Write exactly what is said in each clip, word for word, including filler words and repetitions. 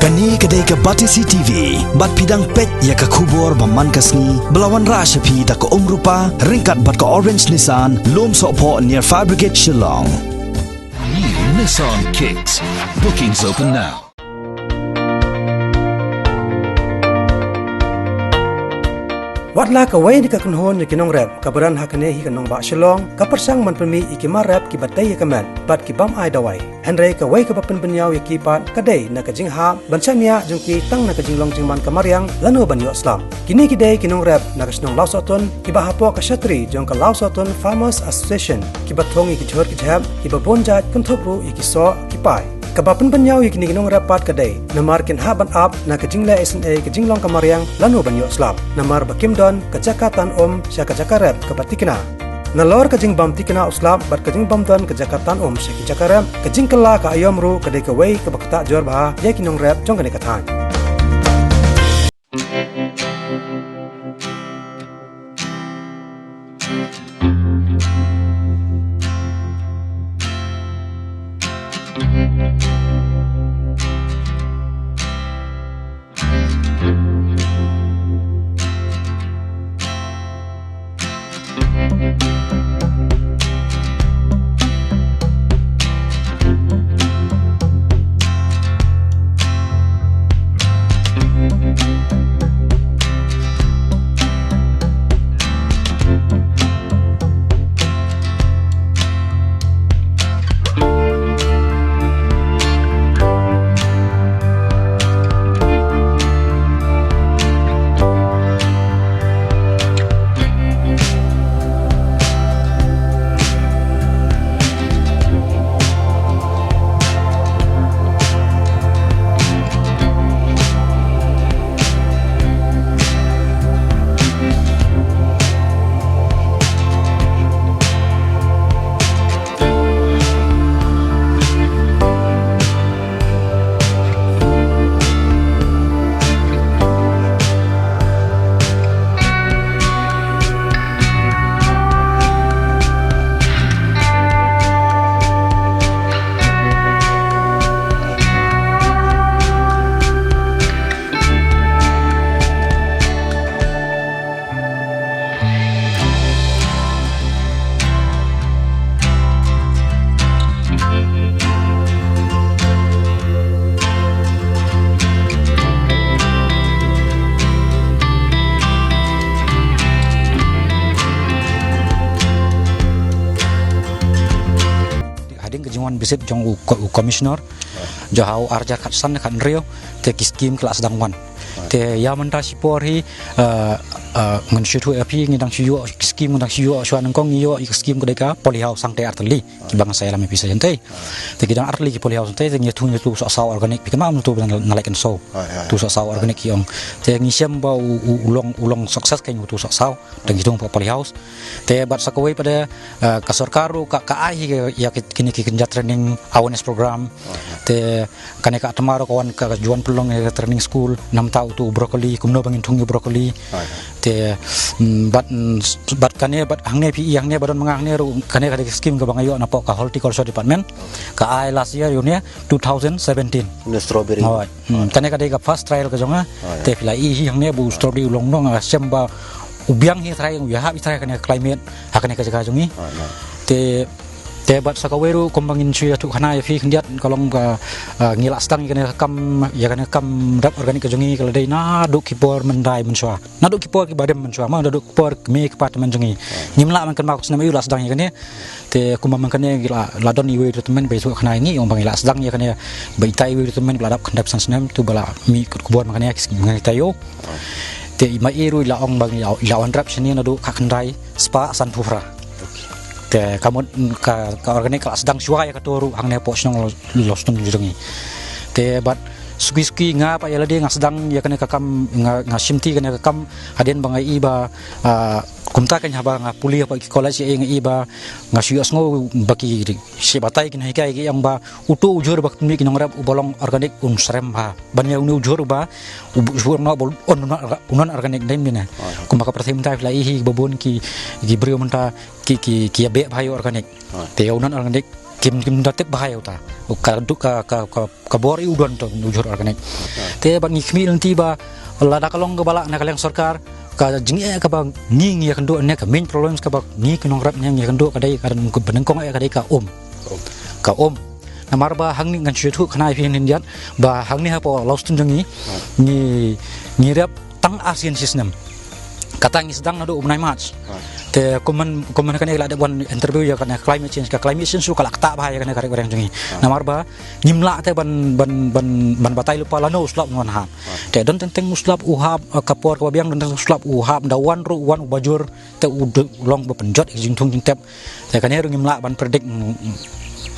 Kane ka dei ka Batesi T V, bad phi dang peit ïa ka khubor ba man ka sngi, ba la wanrah sha phi da ka Umrupa, ryngkat bad ka Orange Nissan, Lumsohphoh near Fire Brigade Shillong. New Nissan Kicks. Bookings open now. Wat la kawei na ka kynhun ïa ki nongrep kaba don ha kane hi ka nongbah Shillong ka pyrshang ban pynmih ïa ki mar rep kiba tei ïa ka met bad ki bym ai dawai. Hynrei kawei kaba pynbynñiaw ïa ki pat ka dei na ka jinghap ban shaniah jong ki tang na ka jinglong jingman ka mariang lano ban ïoh slap. Kine ki dei ki nongrep na ka shnong Lawsohtun kiba hapoh ka shatri jong ka Lawsohtun Farmers Association kiba thung ïa ki jhur ki jhep kiba bun jait kynthup ruh ïa ki soh ki pai. Kaba pynbynñiaw ïa kine ki nongrep pat ka dei namar kin hap ban ap na ka jingleh isynei ka jinglong ka mariang lano ban ïoh slap namar ba kim don ka jaka tan um sha ka jaka rep kaba tikna. Nalor ka jingbym tikna u slap bad ka jingbym don ka jaka tan um sha ki jaka rep, ka jingkylla ka aïom ruh ka dei kawei kaba ktah jur bha ïa ki nongrep jong kane ka thaiñ. Hadien ka jingwan visit jong u ko-, u commissioner, jong ha u arhajar khatsan khathynriew, te ki skim ki la sdang wan. Te ïa mynta shipor hi, eh, eh, ngan shu ïathuh ïa phi, ngi dang shu ïoh skim, ngi dang shu ïoh shuwa nyngkong ngi ïoh ïa ka skim ka dei ka polyhouse hangtei artylli kiba nga sa ïalam ïa phi sa hangtei. Te ki dang artylli ki polyhouse hangtei, te ngi ïathuh ngi ïathuh sohsaw organic, phi kynmaw ngi ïathuh nalai kan so. Ïathuh sohsaw organic ki ong. Te ngi shem ba u, u, u long, u long success kein utu sohsaw. Te ngi ïathuh ba polyhouse. Te bad sa kawei pat de, eh, ka sorkar ruh ka, ka ai hi ïa ki, kine ki kynja training awareness program. Te kane ka Atma ruh ka wan ka, ka ju wan pynlong ïa ka training school, namar utu u broccoli, kumno ba ngin thung ïa u broccoli. Te, mm, bad, mm, bad kane, bad hangne phi, hangne ba don ma nga hangne ruh, kane ka dei ka skim kaba nga ïoh napoh ka horticulture department. Ka ai last year ïa une, two thousand seventeen. Une strawberry. Hooid. Hmm, kane ka dei ka first trial ka jong nga. Te phi la i hi hangne ba u strawberry u long nong, nga shem ba u biang hi trai, u ïahap hi trai kane ka climate ha kane ka jaka jong ngi. Te, te bad sa kawei ruh kumba ngin shu ïathuh khana ïa phi khyndiat ka long ka, ah, ngi la sdang ïa kane ka kam, ïa kane ka kam rep organic ka jong ngi ka la dei naduh ki por myndai mynshuwa. Naduh ki por kiba rim mynshuwa, ma naduh ki por kmie ki kpa tymmen jong ngi. Ngim lah ban kynmaw ka snem aïu la sdang ïa kane. Te kumba man kane ngi la, la don iwei i tymmen ba ïathuh khana ïa ngi, ong ba ngi la sdang ïa kane, ba itai iwei i tymmen ba la dap khyndai phew san snem, tu ba la mih kut khubor man kane ïa ki skim, man kane ïa ki taïew. Te i ma i ruh i la ong ba ngi la, i la wanrep shane naduh khatkhyndai spah sanphew phra. Te ka mut ka, ka organic ka la sdang shuwa ïa kato ruh hangne hapoh shnong Lawsohtun jong ngi. Te bad suki suki nga pat ïa lade nga sdang ïa kane ka kam, nga, nga shimti kane ka kam hadien ba nga i ba, ah, kumta kein haba nga pule hapoh ki college ïa nga i ba nga shu ïohsngew ba ki sheh batai ki nonghikai ki ong ba uto u jhur ba pynmih ki nongrep uba long organic un srem bha. Ban ïa une u jhur uba, u jhur uno ba un, un, un organic dei mynne. Kumba ka pyrthei mynta phi la i hi ba bun ki, ki briew mynta ki, ki, ki ïa beh bha ïa u organic. Te ïa u non organic kim kim da tip bha ïa uta. Ka duk ka ka ka ka bor ïa u don to u jhur organic. Te bad ngi khmih lynti ba lada ka long kaba lah na ka liang sorkar, ka jingeh kaba ngi ngi ïa kynduh ne ka main problems kaba ngi ki nongrep ngi ïa kynduh ka dei ka dang ka banyngkong eh ka dei ka um. Ka um. Namar ba hangne ngan shu ïathuh khana ïa phi hynnin ïat ba hangne hapoh Lawstun jong ngi ngi ngi rep tang ar sien shisnem. Kata ngi sdang naduh u bnai March. Te kumne kumne kane la dep wan interview ïa kane climate change, ka climate change ruh ka la ktah bha ïa kane ka rep ka riang jong ngi. Namar ba ngim lah te ban ban ban ban batai lypa lano u slap un wan hap. Te don teng teng u slap u hap, eh, ka por kaba biang don teng teng u slap u hap, da wan ruh wan u bajur te u long ba pynjot ïa ka jingthung jingtep. Te kane ruh ngim lah ban predict, mm, mm,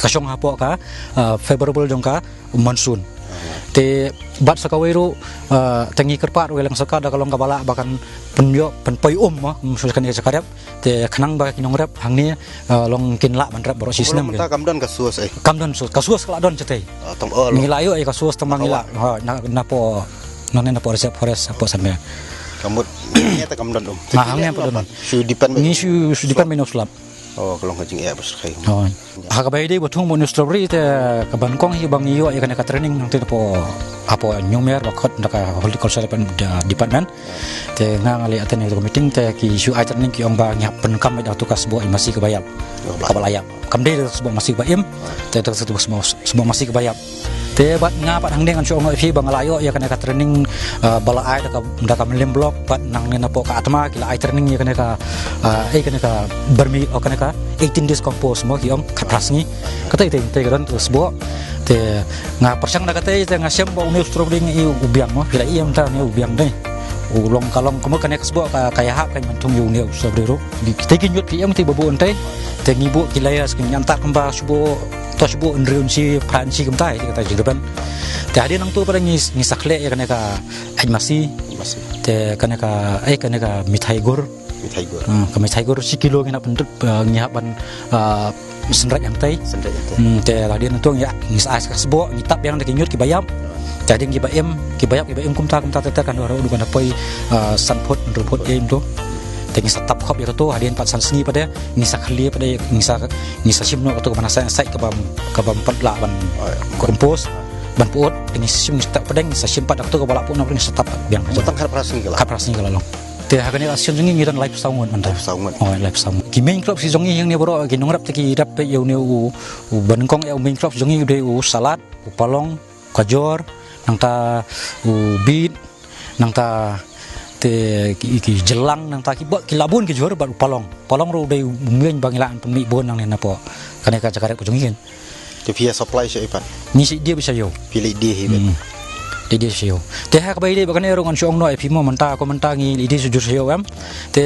ka shong hapoh ka, ah, favorable jong ka monsoon. Te bad sa kawei ruh, ah, te ngi kyrpad ruh ïa ka liang sorkar da ka long kaba lah ba kan pynïoh pynpoi um mo, mm, shu kane sa ka rep. Te khnang ba ki nongrep hangne, ah, long kin lah ban rep baroh shisnem. Mynta kam don ka source eh. Kam don source, ka source ka la don shatei. Ah, tang oh, ngi la ïoh ïa ka source tang ba ngi la, ha, na, napoh, nangne napoh reserve forest, hapoh Sanme. Kamut, ngi ta kam don um. Ah, hangne pa don. Shu depend ngi shu shu depend ba ïa u slap. Oh, ka long ka jingeh ba syrkhei. Oh. Ha kaba ïadei ba thung ba u strawberry te ka ban kong hi ba ngi ïoh ïa kane ka training nangta hapoh hapoh Ñiewmer ba khot da ka horticulture department. Te nga nga leit attend ïa ka meeting te ki shu ai training ki ong ba ngi hap pynkam da tu ka sboh i masi kaba ïap. Kaba la ïap. Kam dei da sboh masi kaba im. Te da sboh sboh masi kaba ïap. Te bad nga pat hangne ngan shu ong ïa phi ba nga la ïoh ïa kane ka training, eh, ba la ai da ka da ka Mylliem block bad nangne napoh ka ATMA ki la ai training ïa kane ka, eh, ïa kane ka vermi, oh, kane ka eighteen days compost mo ki ong khatphra sngi. Kata ite ite ka don tu sboh. Te nga pyrshang da kata ite nga shem ba une u strawberry ngi u biang mo ki la ïam ta ne u biang dei. U long ka long kumno kane ka sboh ka ka ïahap ka ban thung ïa une u strawberry ruh. Kita ki ñiut ki ïam kita ba buh ynte. Te ngi buh ki layers ki ñiantat kumba shu buh, to shu buh hynriew inchi, phra inchi kumta, ïa kata jingreban. Te hadien nangtu pat ngi ngi sa khleh ïa kane ka ait masi. Masi. Te kane ka, eh, kane ka mithai gur. Mithai gur. Hmm, ka mithai gur shi kilo ngi hap pyndep, eh, ngi hap ban, eh, synreit hangtei. Synreit hangtei. Hmm, te hadien nangtu ngi ngi sa ai sa ka sboh, ngi tap biang da ki ñiut kiba ïap. Te hadien kiba im, kiba ïap, kiba im kumta kumta te te kan ruh du kan da poi, eh, san phut, hynriew phut ïa im tu. Te ngi sa tap khop ïa katu, hadien pat san sngi pat de, ngi sa khlieh pat de, ngi sa, ngi sa shim noh katu kaba na sa sait kaba, kaba pat lah ban compost, ban put, te ngi sa shim ngi sa tap pat de, ngi sa shim pat da katu kaba lah put noh ngi sa tap biang. Ba tang khatphra sngi ka la. Khatphra sngi ka la long. Te ha kane ka sien jong ngi ngi don laiphew saw ngut mynta. Laiphew saw ngut. Oh, laiphew saw ngut. Ki main crops ki jong ngi hangne baroh ki nongrep te ki rep ïa une u, u banyngkong ïa u main crops jong ngi u dei u salad, u palong, ka jhur, nangta u beet, nangta te ki, ki jylang, nangta ki ba, ki la bun ki jhur bad u palong. Palong ruh u dei u mian ba ngi la pynmih bun nangne napoh kane ka jaka rep ka jong ngi. Te phi ïa supply sha i pat? Ngi sa die ba sha ïew. Phi leit die hi bad. Hmm. Leit die sha ïew. Te ha kaba ïadei bad kane ruh ngan shu ong noh ïa phi mo mynta ko mynta ngi leit die sha jur sha ïew em. Te,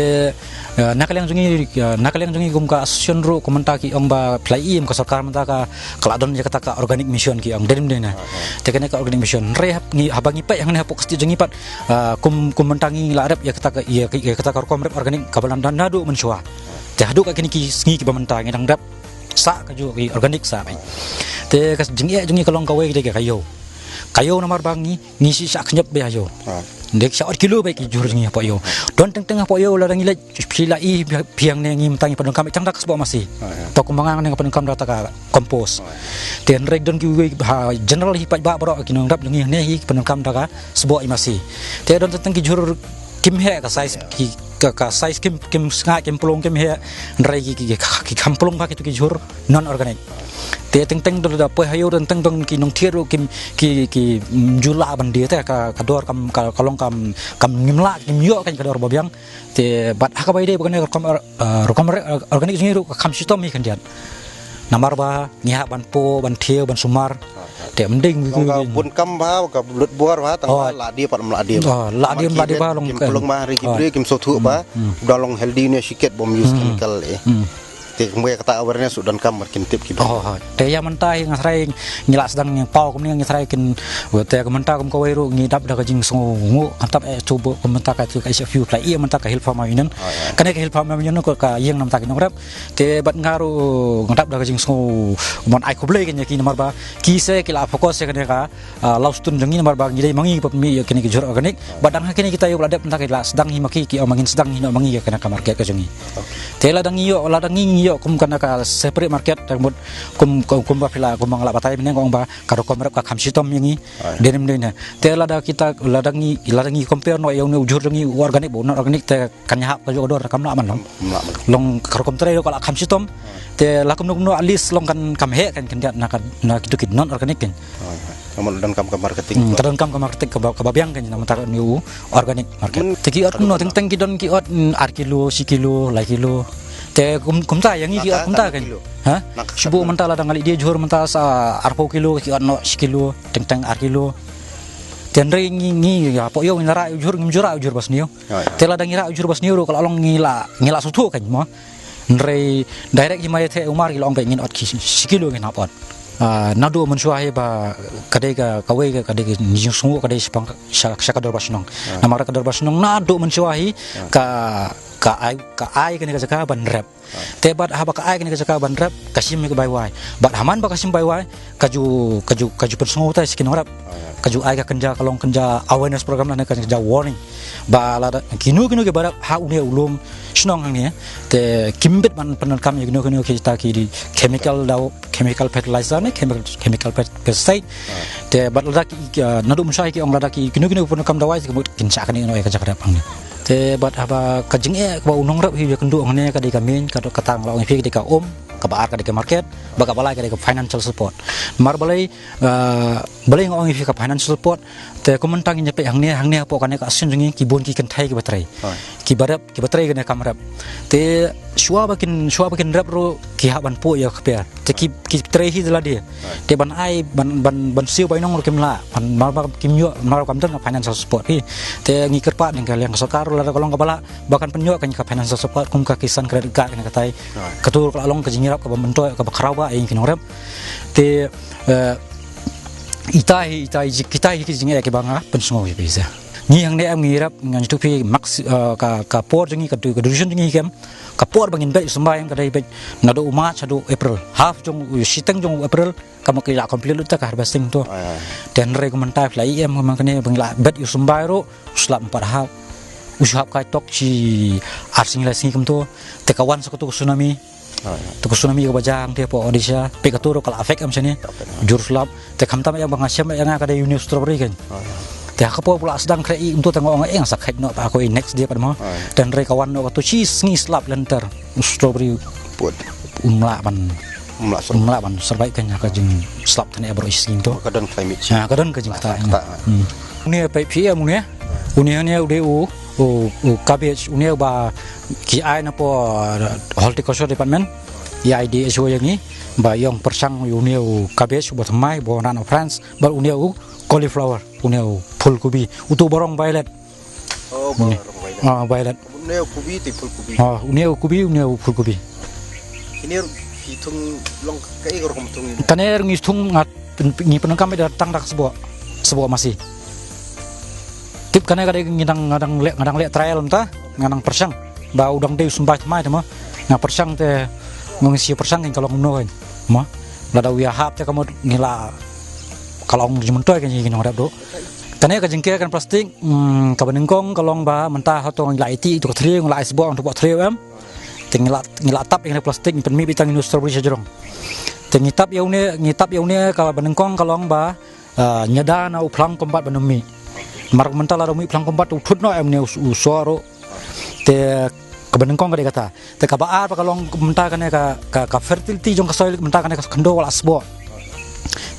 eh, na ka liang jong ngi, eh, na ka liang jong ngi kum ka association ruh ko mynta ki ong ba phi la ïohi em ka sorkar mynta ka ka la don ïa kata ka organic mission ki ong dei ne em dei na. Te kane ka organic mission hynrei hap ngi haba ngi peit hangne hapoh ka state jong ngi pat, ah, kum kum mynta ngi la rep ïa kata ka ïa ïa kata ka rukom rep organic kaba la don naduh mynshuwa. Te haduh ka kine ki sngi kiba mynta ngi dang rep sah kajuh ki organic sah. Te ka jingeh jong ngi ka long kawei dei ka ïew. Ka ïew namar ba ngi ngi shu shah khñiot beit ha ïew. Dei sha ot kilo beit ki jhur jong ngi hapoh ïew. Don teng teng hapoh ïew lada ngi leit phi la ïohi phi hangne ngi mynta ngi pyndonkam tang da ka sboh masi. To kumba nga hangne nga pyndonkam da kata ka compost. Te hynrei don kiwei ha general hi paidbah baroh ki nongrep jong ngi hangne hi ki pyndonkam da ka sboh i masi. Te don teng teng ki jhur kim heh ka size ki ka, ka size kim kim sngaid kim pynlong kim heh hynrei ki ki ki kham pynlong ba kitu ki jhur non organic. Te teng teng don da poi ha ïew teng teng don ki nongthied ruh kim ki ki, mm, ju lah ban die te ka ka dor kam ka, ka long kam kam ngim lah kim ïoh kan ka dor ba biang. Te bad ha kaba ïadei bad kane ka rukom, eh, rukom re-, eh, organic jong ngi ruh ka kham shitom hi khyndiat. Namar ba ngi hap ban poh ban thiew ban sumar. Te ym dei ngi ka bun kam ba ka lut bor ba tang la die pat ym la die. Oh, la die ym la die ba long kim pynlong ba ri ki briew kim sngewthuh ba da long healthy ne shiket bym use chemical eh. Te kumba kata awareness u donkam ba kin tip ki ba. Oh, ha. Te ïa mynta hi nga tharai ngi la sdang ngi paw kumne ngi tharai kin te ka mynta kum kawei ruh ngi dap da ka jingsngewnguh kan tap eh tu ba ka mynta ka tu ka issue ka ïa mynta ka Hill Farmer Union. Kane ka Hill Farmer Union ka ïeng na mynta ki nongrep. Te bad nga ruh nga dap da ka jingsngew mon ai khublei kane ki namar ba ki se ki la focus ïa kane ka ah, Lawstun jong ngi namar ba ngi dei ma ngi ba pynmih ïa kine ki jhur organic. Ba dang ha kine kita ïoh la dep nda ki la sdang hi ma ki ki ong ma ngin sdang hi noh ma ngi ïa kane ka market ka jong ngi. Te la dang ïoh la dang ngi ngi Ïoh kum kane ka separate market, te mut kum, kum, kumba phi la, kumba nga la batai mynne, nga ong ba ka rukom rep ka kham shitom ïa ngi. Ai. Dei ne ym dei ne. Te lada kita, lada ngi, lada ngi compare noh ïa une u jhur jong ngi u organic bad u non organic, te kan ïahap kajuh ka dor, kam lah ban long. Kam lah ban long. Long ka rukom trei ruh ka la kham shitom. Ai. Te la kumno kumno at least long kan kham heh kan khyndiat na ka, na kitu ki non organic kan. Ai, ai. Ka mut donkam ka marketing. Hmm, ka donkam ka marketing kaba, kaba biang kan namar ta une u organic market. Te ki ot kumno, teng teng ki don ki ot, mm, ar kilo, shi kilo, lai kilo. Te kum, kumta ïa ngi ki ot kumta kan. Ha? Shu buh mynta lada nga leit die jhur mynta sa arphew kilo, ki ot noh shi kilo, teng teng ar kilo. Te hynrei ngi, ngi hapoh ïew ngi la rah ïa u jhur, ngim ju rah ïa u jhur ba sniew. Te lada ngi rah ïa u jhur ba sniew ruh ka la long ngi la, ngi la sngewthuh kan mo. Hynrei direct hi ma ïathuh u Mar ki la ong ba ngin ot ki shi kilo ngin hap ot. Ah, naduh mynshuwa hi ba ka dei ka, kawei ka, ka dei ka jingsngew ka dei sha, sha ka dorbar shnong. Namar ka dorbar shnong naduh mynshuwa hi ka, ka ai, ka ai kane ka jaka ban rep. Te bad haba ka ai kane ka jaka ban rep, ka shim ïa ka bai wai. Bad ha man ba ka shim bai wai, ka ju, ka ju, ka ju pynsngew ta sha ki nongrep. Ka ju ai ka kynja, ka long kynja awareness program lane ka kynja warning. Ba lada kino kino kiba rep ha une u lum shnong hangne, te kim bit ban pyndonkam ïa kino kino kita ki chemical daw, chemical fertilizer ne chemical, chemical pes-, pesticide. Te bad lada ki, ki, ah, naduh mynshuwa ki ong lada ki kino kino pyndonkam dawai, ki mut kin shah kane noh ïa ka jaka rep hangne. Te bad haba ka jingeh kaba u nongrep hi u ïakynduh hangne ka dei ka main, ka dei kata nga la ong ïa phi ka dei ka um, kaba ar ka dei ka market, bad kaba lai ka dei ka financial support. Namar balei, ah, balei nga ong ïa phi ka financial support, te kum mynta ngin ïa peit hangne, hangne hapoh kane ka sien jong ngi ki bun ki kynthei kiba trei. Kiba rep, kiba trei kane kam rep. Te shuwa ba kin, shuwa ba kin rep ruh ki hap ban poi ïa ka kper. Te ki, ki trei hi da lade. Te ban ai, ban, ban, ban siew bainong ruh kim lah. Ban, mar, mar, kim ïoh, mar kam don ka financial support hi. Te ngi kyrpad na ka liang ka sorkar ruh lada ka long kaba lah ba kan pynïoh kane ka financial support kum ka Kisan Credit Card kane katai. Kato ka la long ka jingïarap kaba myntoi kaba khraw ba ïa ngi ki nongrep. Te, eh, ita hi, ita hi, kita hi ki jingeh kiba nga pynsngew ïa phi sa. Ngi hangne em ngi rep, ngan ïathuh phi max, eh, ka, ka por jong ngi, ka du-, ka duration jong ngi kem. Ka por ba ngin beit symbai em ka dei beit naduh u March haduh April. Half jong u, shiteng jong u April, ka mut ki la complete lut ta ka harvesting to. Te hynrei kumta phi la ïohi em, kumne ba ngi la bet ïa u symbai ruh, u slap em pat hap. U shu hap kai tok shi ar sngi lai sngi kumto. Te ka wan sa kato ka tsunami. To ka tsunami kaba jia hangtei hapoh Odisha. Peit kato ruh ka la affect em shane. Jur slap. Te khamtam ïa ba nga shem ïa nga ka dei une u strawberry kan. Te ha ka por ba la sdang khreh ïa kumto te nga ong ïa nga sa kheit noh ba ko next day pat mo. Te hynrei ka wan noh kato shi sngi slap lynter. U strawberry um lah ban, um lah ban survive kan ha ka jingslap tane baroh shi sngi to. Ka don climate change. Ha, ka don ka jingkata. Une peit phi em une. Une, une u dei u, u, u cabbage, une ba ki ai na po, uh, horticulture department. Ïa I D H O ïa ngi ba ïong pyrshang une u cabbage uba thymmai uba wan na France, bad une u cauliflower, une u phulkubi, uto ba rong violet. Oh, ba rong violet. Ah, violet. Une u kubi te phulkubi. Ah, une u kubi, une u phulkubi. Kine ruh ki thung long kaei ka rukom thung ine? Kane ruh ngi thung nga pyn-, ngi pyndonkam da tang da ka sboh. Sboh masi. Tip kane ka dei ngi dang, nga dang leh, nga dang leh trial mynta, nga dang pyrshang. Ba u dang dei u symbai thymmai te mo. Nga pyrshang te, nga ngin sa pyrshang kan ka long kumno kan. Mo. Lada u ïahap te ka mut ngi la ka long jingmyntoi kan ïa ki nongrep ruh. Kane ka jingker kan plastik, mm, kaba nyngkong ka long ba mynta hato ngi la ïaiti ïa ka thriew, ngi la ai sboh ïa ka thriew em. Te ngi la, ngi la tap ïa kane plastik, ngi pynmih beit tang ïa une u strawberry sha jrong. Te ngi tap ïa une, ngi tap ïa une kaba nyngkong ka long ba, ah, ñiada na u phlang kombat ban ym mih. Namar mynta lada ym mih phlang kombat u thut noh em une u, u soh ruh. Te kaba nyngkong ka dei kata. Te kaba ar ba ka long mynta kane ka, ka, ka fertility jong ka soil mynta kane ka khyndew ka la sboh.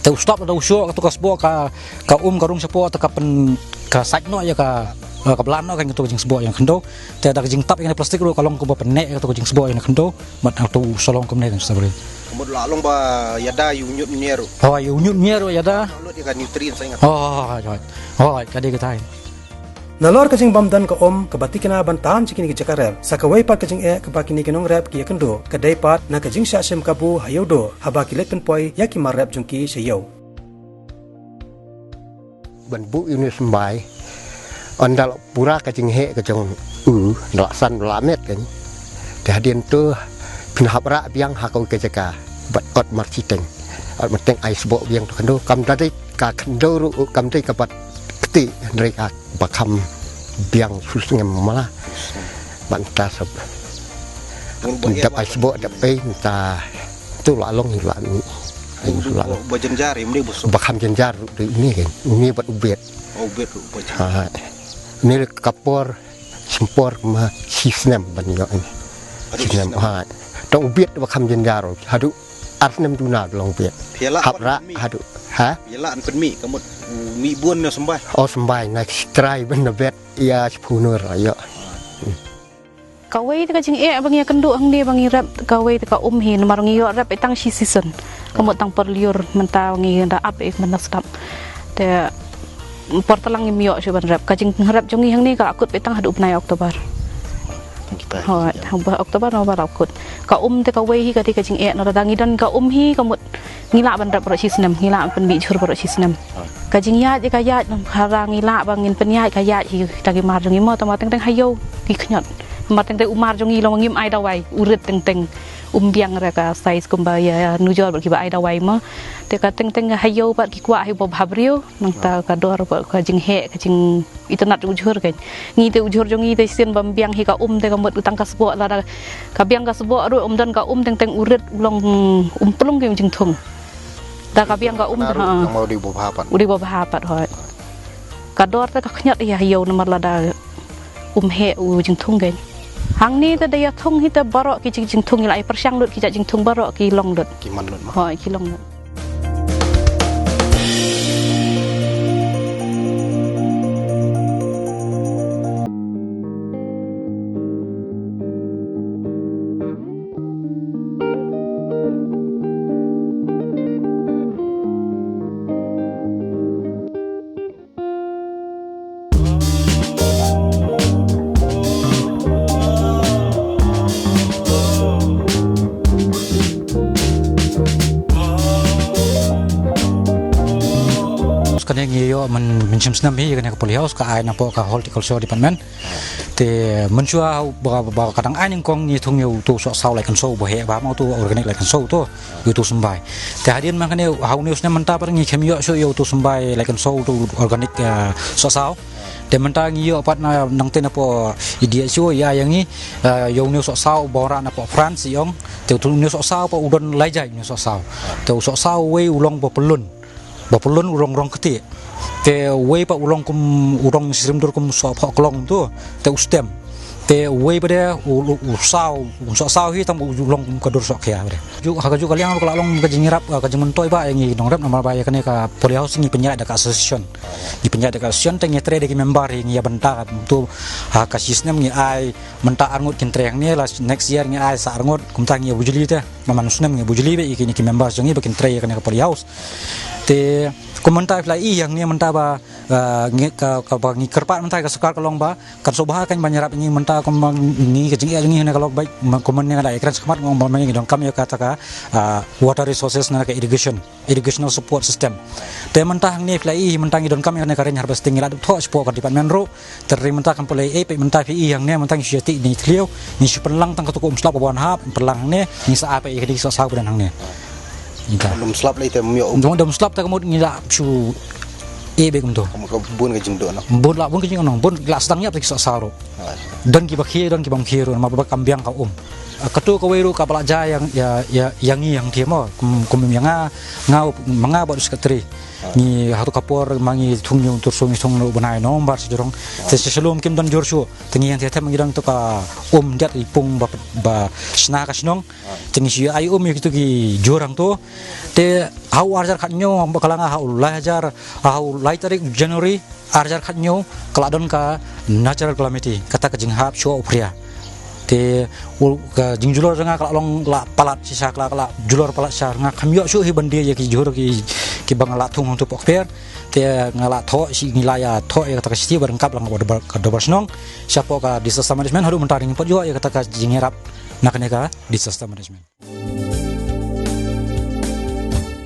Te u stop da u shoh kato ka sboh ka, ka um ka rung shapoh te ka pyn, ka sait noh ïa ka, ka blan noh kan kato ka jingsboh ïa ka khyndew. Te da ka jingtap ïa kane plastik ruh ka long kumba pynneh ïa kato ka jingsboh ïa ka khyndew. Bad kato u sa long kumne kan strawberry. Ka mut la long ba ïada ïa u ñiut ñier ruh. Oh, ïa u ñiut ñier ruh ïada. Lut ïa ka nutrients ïa nga. Oh, oh, oh, oh, ka dei katai. Nalor ka jingbym don ka um kaba thikna ban tan sha kine ki jaka rep, sa kawei pat ka jingeh kaba kine ki nongrep ki ïakynduh ka dei pat na ka jingshah shim kabu ha ïew duh haba ki leit pynpoi ïa ki mar rep jong ki sha ïew. Ban buh ïa une u symbai, ynda la pura ka jingheh ka jong u, ynda la san la met kan. Te hadien to phin hap rah biang ha kawei ka jaka bad ot marshiteng. Ot marshiteng ai sboh biang to khyndew, kam da dei ka khyndew ruh kam dei kaba kti, hynrei ka ba kham biang shu sngem mala. Ban ta sab. Dap ai sbok dap ai mynta tu la long la ni. Ai la. Ba jynjar ïa mne ba suk. Ba kham jynjar ruh dei ine kan. Ine bad u bet. Oh, bet ruh ba jynjar. Ha. Ine ka por sym por ma shi snem ban ïoh ine. Haduh shi snem. Ha. Tang u bet ba kham jynjar ruh. Haduh ar snem duna long bet. Hap ra haduh. Ha? Ïa la an pynmih ka mut mih bun na symbai. Oh symbai na trai ban na bet ïa shiphew nur ïa. Kawei te ka jingeh ba ngi ïa kynduh hangne ba ngi rep kawei te ka um hi namar ngi ïoh rep ïa tang shi season. Ka mut tang por lyiur mynta ngi da ap ïa mynta stap. Te por tlang ngim ïoh shuh ban rep. Ka jingrep jong ngi hangne ka la kut ïa tang haduh bnai October. Hoi, haba October November la kut. Ka um te kawei hi ka dei ka jingeh na lada ngi don ka um hi ka mut ngi lah ban rep baroh shi snem, ngi lah ban pynmih jhur baroh shi snem. Ka jingïaid ka ïaid, haba ngi lah ba ngin pynïaid ka ïaid hi ta ki mar jong ngi mo, tang ba teng teng ha ïew ki khñiot. Mar teng teng u mar jong ngi long ngim ai dawai, u rit teng teng. Um biang re ka size kumba ïa nujor bad kiba ai dawai mo. Te ka teng teng ha ïew bad ki kwah hi ba bha briew, nangta ka dor bad ka jingheh, ka jing itynnad u jhur kan. Ngi te u jhur jong ngi te shisien bym biang hi ka um te ka mut u tang ka sboh lada ka biang ka sboh ruh um don ka um teng teng u rit u long um plung ki jingthung. Da ka biang ka um te ha. U dei ba bha pat hoi. Ka dor te ka khñiot ïa ha ïew namar lada um heh u jingthung kan. Hangne te da ïa thung hi te baroh ki jing jingthung ïa la ïa pyrshang lut ki jait jingthung baroh ki long lut. Ki man lut ma. Hoi ki long lut. Kane ngi ïoh myn, mynshem snem hi kane ka poly house ka ai na poh ka horticulture department. Te mynshuwa ba, ba ka dang ai nyngkong ngi thung ïa uto u sohsaw lai kynsow ba heh ba ma uto organic lai kynsow to. Ïa uto u symbai. Te hadien ma kane ha une u snem mynta pat ngi khlem ïoh shuh ïa uto u symbai lai kynsow uto u organic, eh, sohsaw. Te mynta ngi ïoh pat na nangta na poh i D S O ïa ïa ngi, eh, ïa une u sohsaw ba wanrah na poh France ïong. Te uto une u sohsaw pat u don lai jait une u sohsaw. Te u sohsaw uwei u long ba pyllun. Ba pyllun u rong rong ktieh. Te uwei pat u long kum u rong shyriem dur kum soh phoh klong tu. Te u stem. Te uwei pat de u, u, u saw, u sohsaw hi tang ba u long kum ka dur soh khia pat de. Ju, ha kajuh ka liang ruh ka la long ka jingïarap, ka jingmyntoi ba ïa ngi nongrep namar ba ïa kane ka poly house ngi pynïaid da ka association. Ngi pynïaid da ka association te ngi trei da ki member hi ngi ïa bynta ka tu ha ka shi snem ngi ai mynta arngut kin trei hangne la next year ngi ai sa arngut kumta ngi ïa bujli te. Namar u snem ngi bujli ba ïa kine ki members jong ngi ba kin trei ïa kane ka poly house. Te kum mynta phi la i hangne mynta ba, ah, ngi ka, ka ba ngi kyrpad mynta ka sorkar ka long ba kan sngewbha kan ban ïarap ngi mynta kum ba ngi ka jingïa jong ngi hangne ka long ba kum mynne nga da ïakren shakhmat ngong ba ngi donkam ïa kata ka, ah, water resources na ka irrigation, irrigational support system. Te mynta hangne phi la i mynta ngi donkam ïa kane ka rain harvesting ngi la dep thoh shapoh ka department ruh. Te ri mynta kam pule ei peit mynta phi i hangne mynta ngi shu ïa tih ni thliew ngi shu pynlang tang katu ka um slap ba wan hap pynlang hangne ngi sa ai peit ïa kane ki sohsaw ba don hangne. Ita. Dum slap lei te myo. Dum, dum slap te ka mut ngi la shu ei beit kumtu. Ka mut ka bun ka jingdon. Bun la bun ka jingdon bun la sdang ïap te ki sohsaw ruh. Don ki ba khie don ki bym khie ruh namar ba kam biang ka um. Katu kawei ruh kaba la jia ïa, ïa, ïa ngi hangthie mo kum, kum ïa nga, nga, ma nga bad u secretary. Ngi ha tu ka por ma ngi thung ïa u tyrsong ngi thung u bnai November sha jrong. Te sha shalom kim don jur shuh. Te ngi hangthie te ma ngi don tu ka um diat i pung ba, ba shna ka shnong. Te ngi shu ai um ïa kitu ki jur hangtu. Te ha u arhajar khathynñiew ba ka la nga ha u lai hajar, ha u lai tarik January arhajar khathynñiew ka la don ka natural calamity kata ka jinghap shuwa u phria. Te u ka jingjulor jong nga ka la long la palat shisha ka la, ka la julor palat shisha nga khlem ïoh shuh hi ban die ïa ki jhur ki, kiba nga la thung hangtu poh kper. Te nga la thoh shi ngi la ïa thoh ïa kata ka shithi ba ryngkat lang ka dorbar, ka dorbar shnong. Shapoh ka disaster management haduh mynta ngim pat ïoh ïa kata ka jingïarap na kane ka disaster management.